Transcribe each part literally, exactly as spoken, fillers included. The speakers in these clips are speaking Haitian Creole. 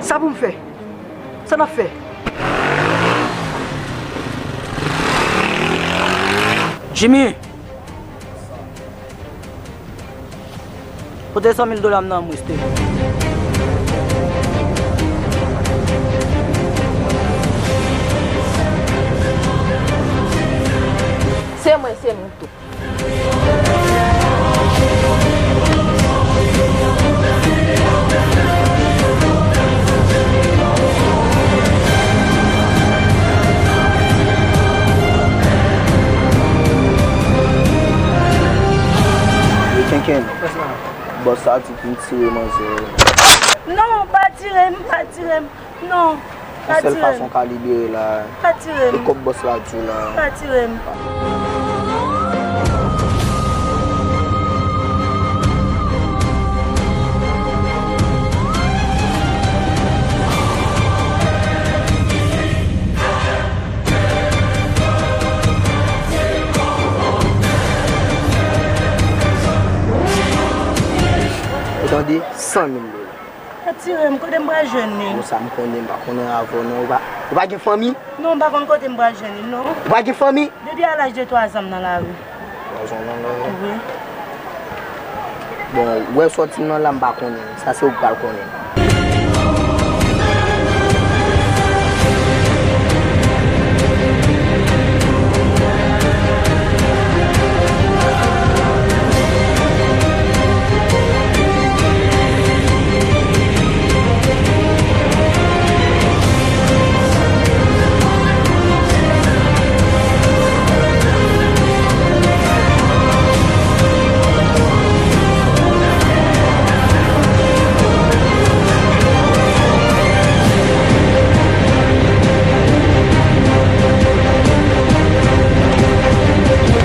Sa pou m fè? Sa n ap fè? Jimmy! Pote san mil dola m nan, m reste. Se mwen, se nou tou. Kenken. Bòs la di pou m tire manzè. Non, pa tire m, pa tire m. Non, pa tire m. Yon sèl fason w ka libere la. Pa tire m. E kòb bòs la di w la. Pa tire m. Ou tande? San mil dola. Pa tire m, kote m pral jwenn li? Bon, sa m konnen, m pa konnen avè w non. Ou pa, ou pa gen fanmi? Non, m pa konn kote m pral jwenn li, non. Ou pa gen fanmi? Depi a laj de twa zan m nan lari. Twa zan w nan lari? Wi. Bon, wè sòti m nan la, m pa konnen. Sa se ou k pral konnen.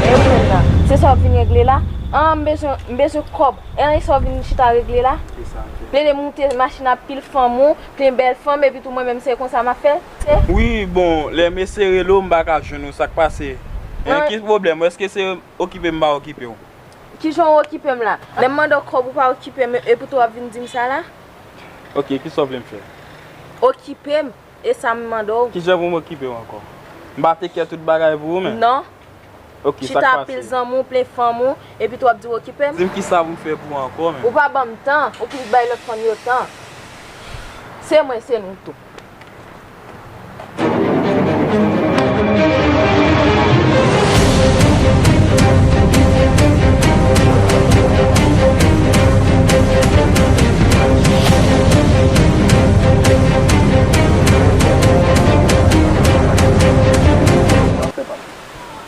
E wi menm nan, se sa w ap vin regle la? An, m bezwen, m bezwen kòb. E an, e sa w vin chita regle la? Plede moute machin ap pil fanm ou, plen bèl fanm, epi tou mwen menm se konsa m ap fè? Se? Wi, bon, lè mesye rele w, m pa ka jwenn ou, sa k pase? Hein, ki pwoblèm ou? Èske se okipe m pa okipe w? Kijan w okipe m la? Lè m mande w kòb ou pa okipe m, epi tou w ap vin di m sa la? Ok, kisa w vle m fè? Okipe m, e sa m mande w. Kijan pou m okipe w ankò? M pa te kè tout bagay pou ou menm? Non. Ok, sa k pase? Chita ap pil zanmi w, plen fanm ou, epi tou w ap di w okipe m? Di m kisa pou m fè pou ou ankò menm? Ou pa ban m tan, ou plis bay lòt fanm yo tan. Se mwen, se nou tou.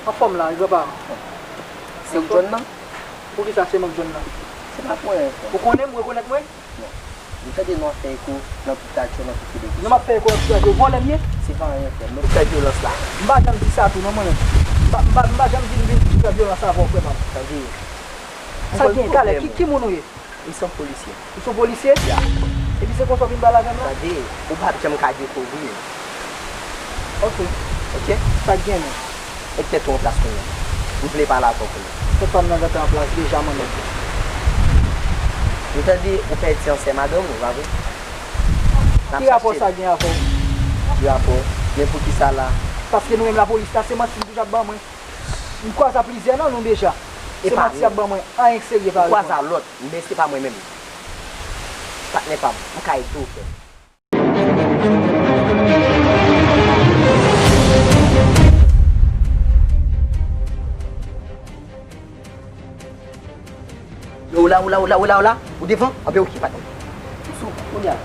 Anfòm la, wi, papa. Se ou k jwenn nan? Poukisa se mwen k jwenn nan? Se pa pou anyen, frè. Ou konnen m, ou rekonèt mwen? Non. M tande nou ap fè eko nan tout radyo, nan tout televiz. Non, m ap fè eko nan tout radyo. Vòlè m ye? Se pa anyen, frè m. Nou fè vyolans la. M pa janm di sa tou, non, mwen menm. M pa, m pa, m pa janm vin, vin fè vyolans avè w, frè pa m. Tande. Sa gen, talè, ki, ki moun ou ye? M se yon polisye. Ou se yon polisye? Ya. Epi se konsa w vin pale avè m la? Tande, ou p ap janm ka dekouvri m. Ok. Ok? Sa k gen menm? Met tèt ou an plas kounye a. M vle pale avè w kounye a. Tèt pa m nan gentan an plas deja, mwen menm. M tande ou pèdi ansyen madanm ou, pa vre? Ki rapò sa gen avè w? Ki rapò? Men poukisa la? Paske nou menm lapolis la, se manti nou toujou ap ban mwen. M kwaze a plizyè nan nou deja. Se manti y ap ban mwen, anyen k serye pa reponn. Ou kwaze a lòt, men se pa mwen menm. Patnè pa m, m ka ede w, frè m. Yo, ou la, ou la, ou la, ou la, ou la, ou devan? Anben, ok, patnè. Sou, kounye a.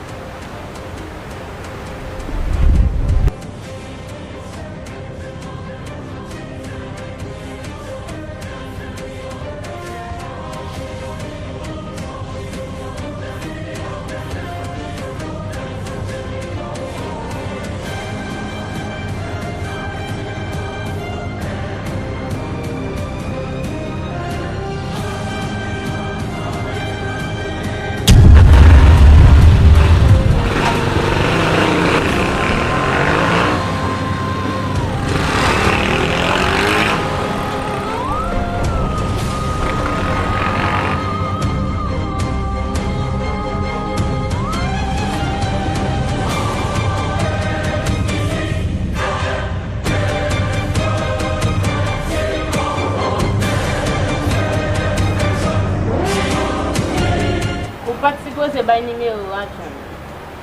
Bay nimewo a, John.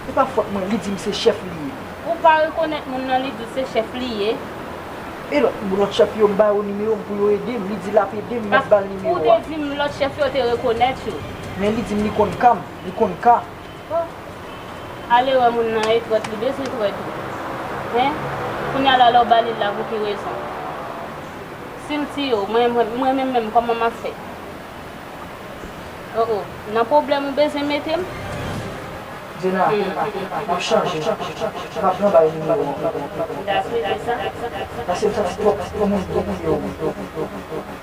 Se pa fòt mwen, li di m se chèf li ye. Ou pa rekonèt moun nan, li di w se chèf li ye. E lòt, lòt chèf yo, m ba yo nimewo m pou yo ede m, li di l ap ede m, m ap ba l nimewo a. Ou te di m lòt chèf yo te rekonèt yo. Men li di m li konn ka m, li konn ka. Oh. Ale wè moun nan e trèt, li bezwen trèt ou. Hen? Kounye a la, lè w ba li l la, pou ki rezon? Si l tiye w, mwen, mwen, mwen menm menm, kòman m ap fè? Oh, oh. Nan pwoblèm ou bezwen mete m? Dina, m ap chanje. M ap pran bay nimewo w. Dapre kisa? Paske m santi twòp moun gen nimewo m.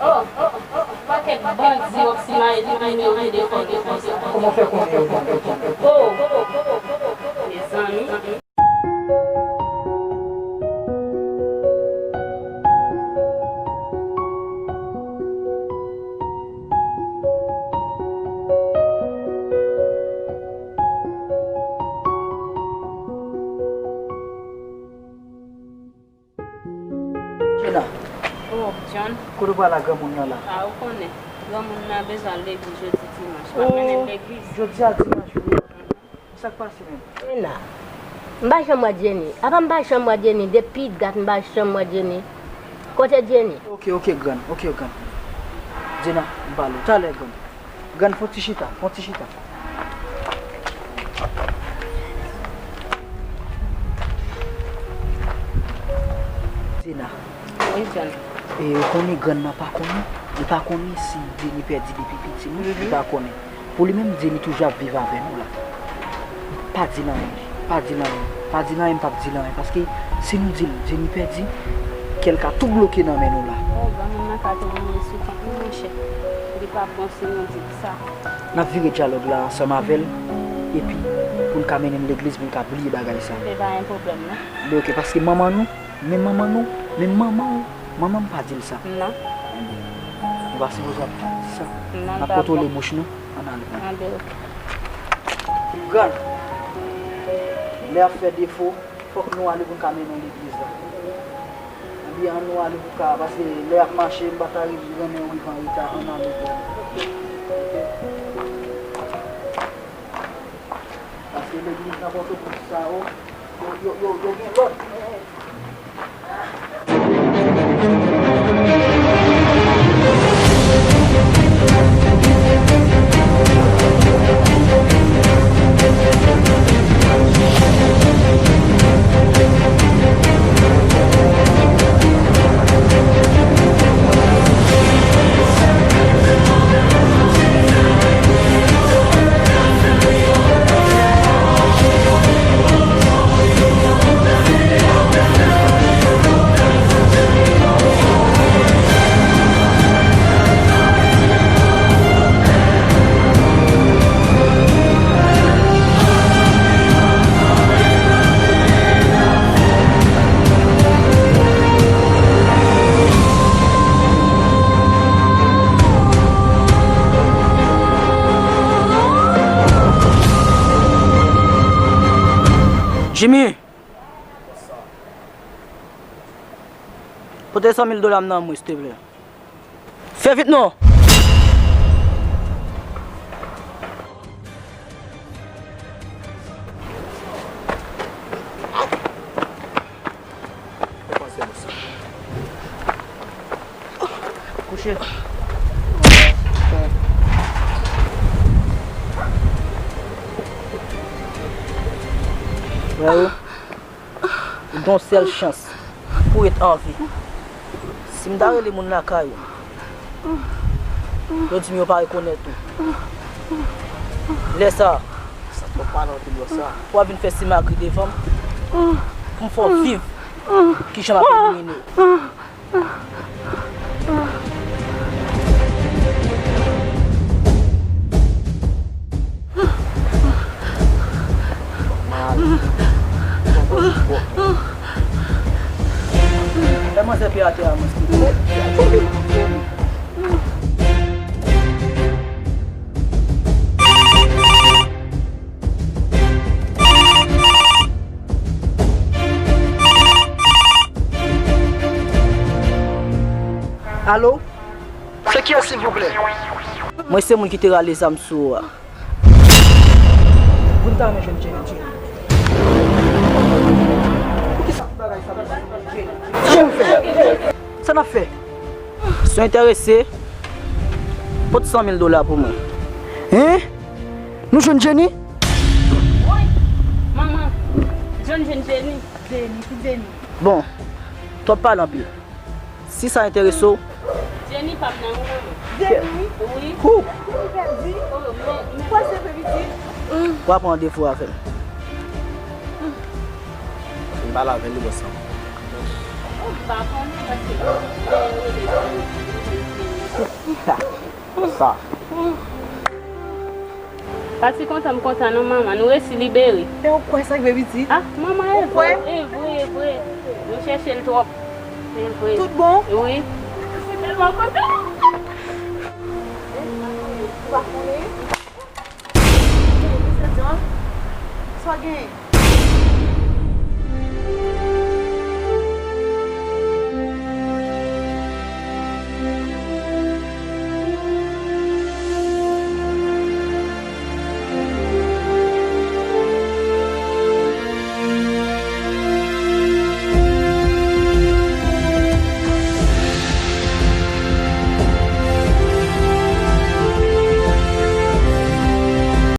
Oh, oh, oh, pakèt bandi w ap simaye tout nimewo telefòn yo konsa. Kòman w fè konnen yo bandi? Oh, mezanmi. Jena. Oh, John. Kote w pral ak granmoun nan la? A, ou konnen. Granmoun nan bezwen al legliz jodi dimanch. M ap mennen l legliz. Jodi a dimanch, wi. Sa k pase menm? Jena. M pa janm wè Jenny. Apa m pa janm wè Jenny? Depi dat m pa janm wè Jenny. Kote Jenny? Ok, ok, grann. Ok, grann. Jena, m pale w. Talè, grann. Grann, fè yon ti chita. Fè yon ti chita. Jena. Wi, John. E, ou konnen grann nan pa konnen. Li pa konnen si Jenny pèdi depi piti, non. Li pa konnen. Pou li menm, Jenny toujou ap viv avè nou la. Pa di l anyen. Pa di l anyen. Pa di l anyen, m p ap di l anyen. Paske si nou di l, Jenny pèdi, kè l ka tou bloke nan men nou la. Oh, granmoun nan ka tou mouri sou kont nou, monchè. Li pa bon si nou di l sa. N ap vire dyalòg la ansanm avè l, epi pou n ka mennen l legliz, pou n ka bliye bagay sa. Se pa yon pwoblèm, non. Men ok, paske manman nou, men manman nou, men manman w, manman m pa di l sa. Non. Ebyen, nou pa sipoze ap di sa. Non, n ap kontwole bouch nou. Ann ale. Ann ale, ok. Grann, lè ap fè defo, fòk nou ale pou n ka mennen w legliz la. Ebyen, ann nou ale pou ka, paske lè ap mache, m pa ta renmen rive an reta, ann ale, grann. Ok? Paske legliz nan Pòtoprens sa yo, yo, yo, yo, yo gen lòd. Jimmy! Pote san mil dola m nan mwen, silteplè. Fè vit non! Kouche. Bravo. Ou gen yon sèl chans pou w ret an vi. Si m ta rele moun lakay ou, yo di m yo pa rekonèt ou. Lè sa a, sa twòp pale anpil lè sa a, pou w ap vin fè simagri devan m, pou m fè w viv kijan m ap elimine w. Fè manzè pye atè a, mwen, silvouplè. Alo? Se kiyès, silvouplè? Mwen se moun ki te rale zam sou ou a. Pou n ta renmen jwenn Jenny, Jenny. Poukisa bagay sa, bagay sa, Jenny? Sa n ap fè? Sa n ap fè? Si w enterese, pote san mil dola pou mwen. Hein? Nou jwenn Jenny? Woy! Manman, John jwenn Jenny. Jenny, ki Jenny? Bon, twòp pale anpil. Si sa enterese w, Jenny pa m nan ou, manman. Jenny? Wi. Kou! Ou pèdi? Oh, men, men. Pase fè pitit. W a pran randevou avè l. M pale avè l, li bò sa. Oh, m pa konnen, paske lè yo rele Jenny. Sa. Pati kontan, m kontan non, manman. Nou resi libere. E ou kwè sa k vle pitit? Ah, manman, e vre, e vre, e vre. Nou chèche l twòp. E vre. Tout bon? Wi. Mwen tèlman kontan. Ou pa konnen? Mesye John, sa w genyen?